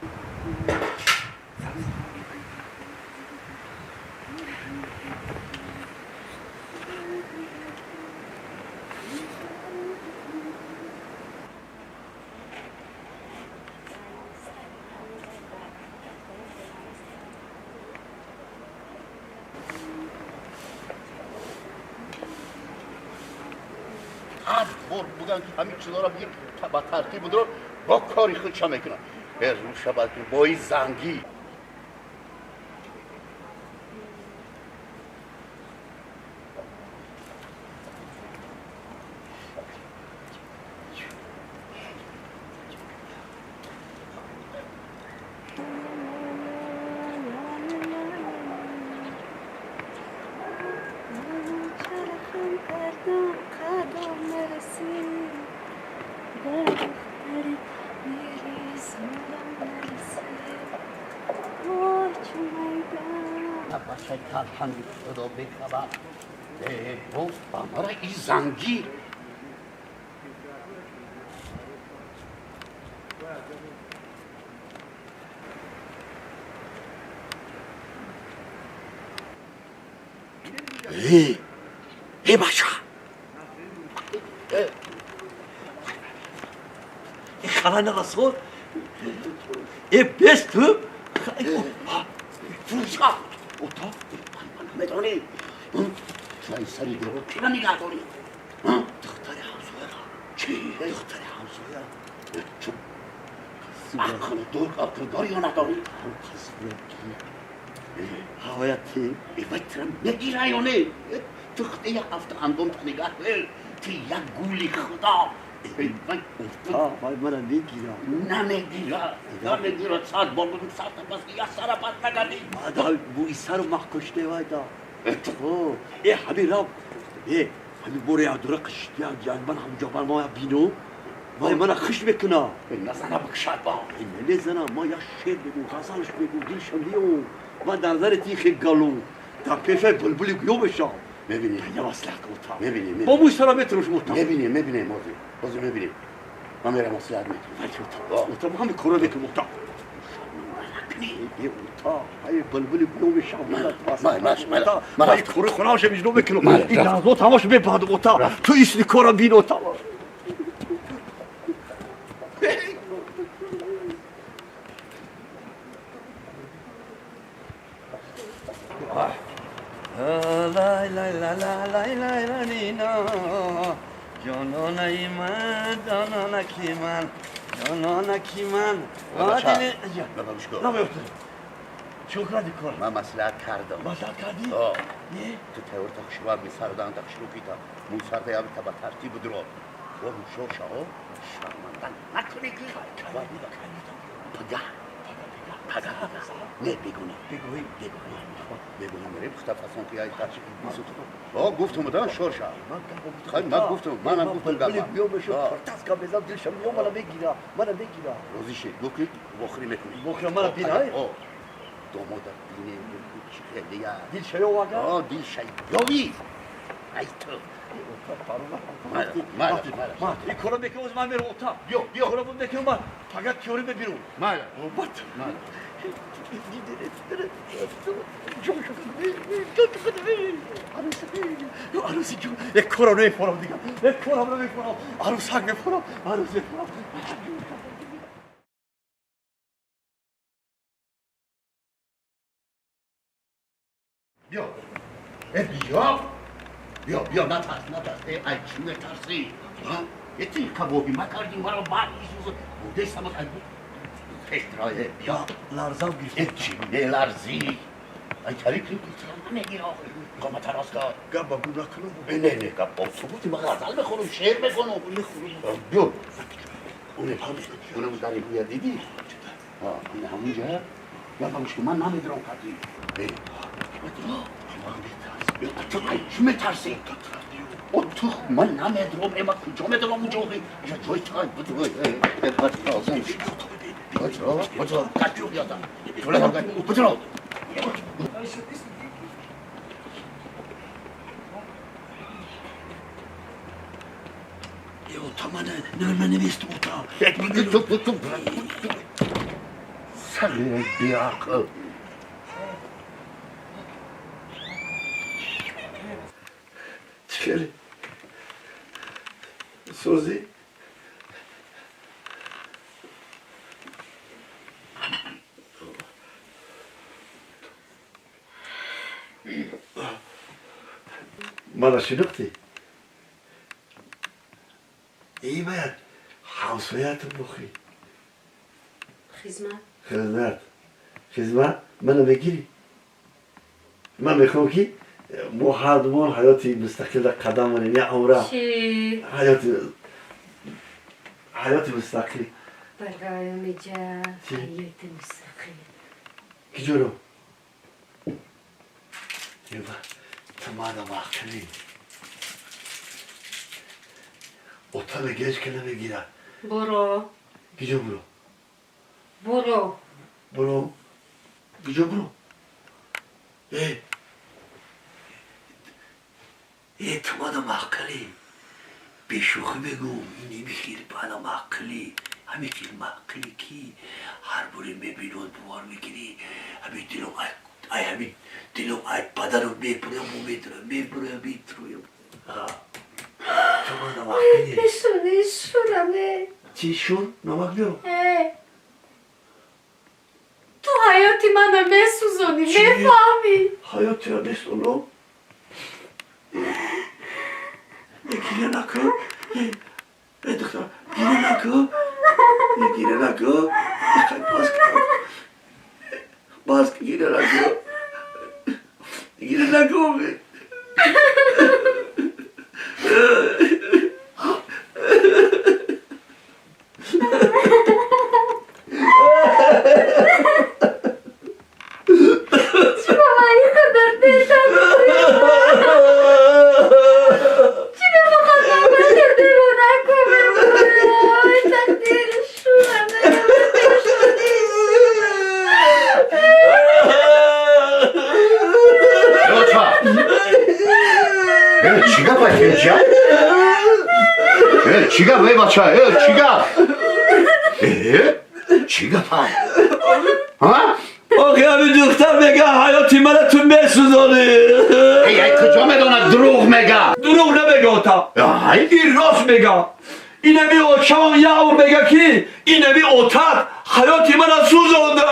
Бор будан ки ҳамин чизҳоро бигир ба тартиб будро бо кори худ ча мекунад. Рӯша бо ин зангӣ. خدا بخبر با مرا این زنگی ای بچه خلا نرسول ای بست فروشا اتاق میدونی توی سری درو کی را نگه داری؟ دختر همسایه را. چی؟ دختر همسایه را. تو عقل دور عقل داری یا نداری؟ هوایتی ای بچرم میگیره یا نه؟ تخته یک هفته اندام تا نگه دار تو یک گولی خدا. ای اتاق وای من میگیرم. نمیگیره نمیگیره. صد بار بگم صد بس یک سر پس نگردی. بعد بوی سر مخکشته وای دا. ای همین رب ای همین بوری ادوره قشتی یعنی من هم جابر ما بینو وای من خش میکنه. نزنه بکشد با نزنه ما یا شعر بگو غزلش بگو دلشم لیو من در نظر تیخ گلو در پیش بلبلی گیو بشم. میبینی یه مصلحت اتاق میبینی با موی سرا میتروش اتاق میبینی میبینی بازی میبینی من میرم مصلحت میکنم اتاق همین کارو میکنم اتاق یه اتاق های بلبلی گیو بشم. من من کارو خونه‌اش میجنو میکنم این لحظات همش میپاد اتاق تو ایستی کارم بین اتاق. لای لای لا لا لای لای لا نینا جانان من جانان کی من جانان کی من. بابا گوش کن. چوکرا کار من مصلحت کردم. مصلحت کردی؟ آه. تو تئور تا خوشبار می سردان تا خوشرو کیتا مو سرده یا تا با ترتیب درو و هوشو شاو شرمندن نکنی که پگه پگه نه بگونه بگوی بگونه میریم خطا فسان که ای ترچی آه گفتم بودم شور شا خیلی من گفتم منم گفتم بله بیام بشو پرتاس کا بزنم دلشم میام منو بگیره منو بگیره روزی شد گفت که بخری میکنی بخری منو بینه آه دوماد بینه چی خیلی دل شیو واقعا آه دل شیوی ای تو مالا ما این کارو میکنم از من میرم اتاق بیا بیا کارو میکنم من فقط تیوری ببینم مالا بات مالا عروسی جون یک کارو نمیفهمم دیگه یک کارو نمیفهمم عروسک میفهمم عروس میفهمم. بیا بیا بیا بیا نترس نترس ای ای چی میترسی ها یه تیر کبابی مکردی مرا بعد ایسوز بوده سمت ای فکرای بیا لرزم گرفت. ای چی لرزی ای تری که نمیگیره آخه قامت راست کن گپ با گو نکنم. نه نه گپ با تو گفتی من غزل بخونم شعر بخونم بیا اونه اونم در گویا دیدی ها این همونجا یا بگوش که من نمیدونم کردی تو چی میترسی؟ تو من نمیدونم اما کجا میدونم اونجا یه جای تای بود بچه کچو بیادم بچه من نمیستم اتاق. Сағираи беақл. Чӣ хеле созӣ? Мана шинохтӣ? Эй, бояд ҳамсоятон бохӣ. Хизмат. Хизмат, хизмат. Мана мегирӣ? Ман мехоҳам, ки мо ҳардумон ҳаёти мустақилра қадам монем, як умра. Чӣ? Ҳаёти мустақил. Бароям иҷа. Чӣ? Ҳаёти мустақил. Киҷоро? Еба, ту мана маъқилӣ. Ота мегиреш, ки намегирад? Буро. Киҷо буро? Буро. Буро? Киҷо буро? Э, э, ту мана маъқилӣ, бешӯхӣ мегӯм, ин ҳами мана маъқилӣ, ҳами хел маъқилӣ, ки ҳар боре мебинод, бовар мекунӣ, ҳами дилом ай ҳами дилом ай бадану мебурям, метурам, мебурям, метуроям. Ту мана маъқилӣ. Пешони шураме. Чӣ шур? Намак биёрам? Э. Ту ҳаёти мана месӯзонӣ. Чӣ? Мефаҳмӣ? Ҳаётиро месӯзонам? Э, гиря накун. Э, духтар, гиря накун. Э, гиря накун. Э, бас кун, бас, гиря накун, гиря накун. Чӣ ба ман ин қадар бетақдир? Чӣ ба фақат ман бошад девона кун? Ой, тақдири шураме, пешони. Оча! Э, чӣ гап ай, э, чӣ гап, э, бача, э, чӣ гап, э, чӣ гап ай, ҳа? Охи, ҳамин духтар мега, ҳаёти мана ту месӯзонӣ. Эй, ай куҷо медонад, дурӯғ мега. Дурӯғ намега, ота. Ай. Ин рост мега. Инами очаон яъур мега, ки инами отат ҳаёти мана сӯзонда.